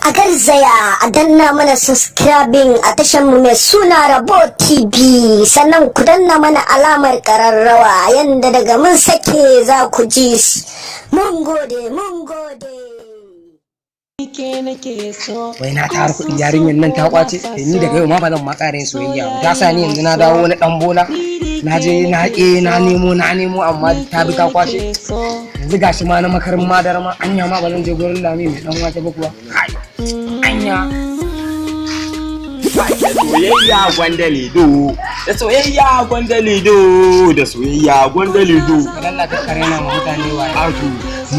A garzaya a danna mana subscribing a tashar mu mai suna Rabo TV, sannan ku danna mana alamar kararrawa yanda daga mun sake za ku ji. Mun gode, mun gode. Wai na tara kuɗi, yarinyar nan ta kwace. Ni daga yau ma ba zan ma ƙara yin soyayya ba. Ta sa ni yanzu na dawo wani ɗan bola. Na je na haƙe, na nemo, na nemo, amma ta bi ta kwashe. Yanzu gashi ma na makarin madara ma. Anya ma ba zan je gurin Lami mai dan wake ba kuwa? Kai, anya. Da soyayya gwanda lido, da soyayya gwanda lido, da soyayya gwanda lido. Ka lallata kare na ma mutane waye. Ato,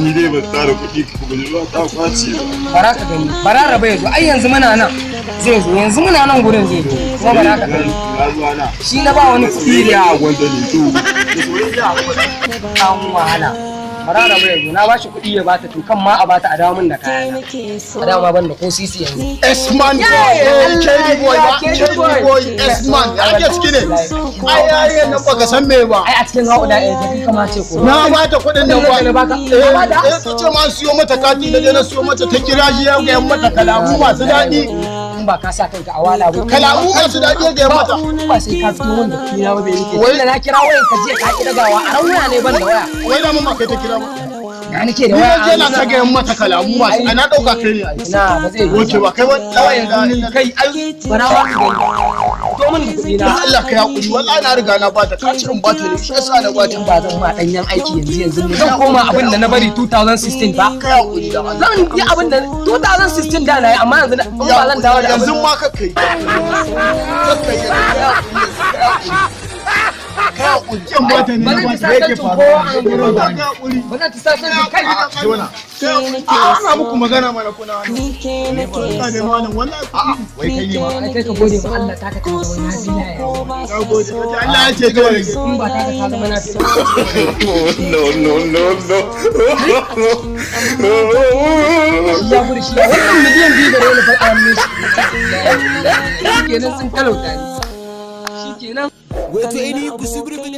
ni dai ban tsara kuɗi kuma ta kwace ba. Bara ka gani, bara raba yazo. Ai yanzu muna nan zai zo, yanzu muna nan gurin zai zo kuma. Bara ka gani. Na zuwa na. Shi na ba wani kuɗi. Soyayya gwanda lido, da soyayya. An wahala. Bara raba yazo, na bashi kuɗi ya bata. To kan ma a bata, a dawo min da kayana. A dama ban da ko sisi yanzu. S-man boy, eh, KD boy ba, KD KD boy, S-man, ya ake ciki ne? Ai, ai, nan baka san me ba. Ai a cikin haƙuda ɗaya kai kama ce ko. Na ba ta kuɗin nan Kuɗin da na ba. baka? Eh, Ka bata? eh, ta ce ma siyo mata kati, na je na siyo mata, ta kira shi ya ga mata kalamu masu daɗi. In ba ka sa kanka a wala ba. Kalamu masu daɗi ya ga mata. Ba sai ka fito wanda kira ba bai nake. Wai- Tunda na kira wayan ka jiya ka ki dagawa, a ran waya ne, ban da waya. Wai da mun ba kai ta kira ba. Na nake da Ni waya. na je na ta ga mata kalamu masu, ai na ɗauka kai ne ai. Na ba zai yi. Oke ba kai ba. Kawai yanzu ni kai ai barawa ka gani. To min da kuɗi na. Dan Allah ka hakuri, wallahi na riga na bata, ka ce in bata ne, shi yasa na bata. Ba zan ma danyen aiki yanzu yanzu ne. Zan koma abin da na bari 2016 ba. Ka hakuri da Allah. Zan yi abin da 2016 da na yi, amma yanzu in ba zan dawo da Yanzu abin. ma ka kai. Ka kai yanzu, ka hakuri yanzu, ka hakuri. Ka hakuri. Kin bata ne Ba na zan ci bata. sasancin kowa a nan gurin ba. Ka hakuri. Ba zan ci sasancin kai. Jona. Ana muku magana mana kuna wani. Ina ne malam wallahi. A'a, wai kai ne ma. Ai kai ka gode ma Allah taka ta zama nafila ya. Na gode. Kace Allah ya ce kawai. In ba taka ta zama nafila. No, no, no, no. Shi ya gudu shi ya wannan miliyan 2 da wani fa an shi. Kenan sun talauta ni. Shi kenan. Wato ainihin ku subscribe.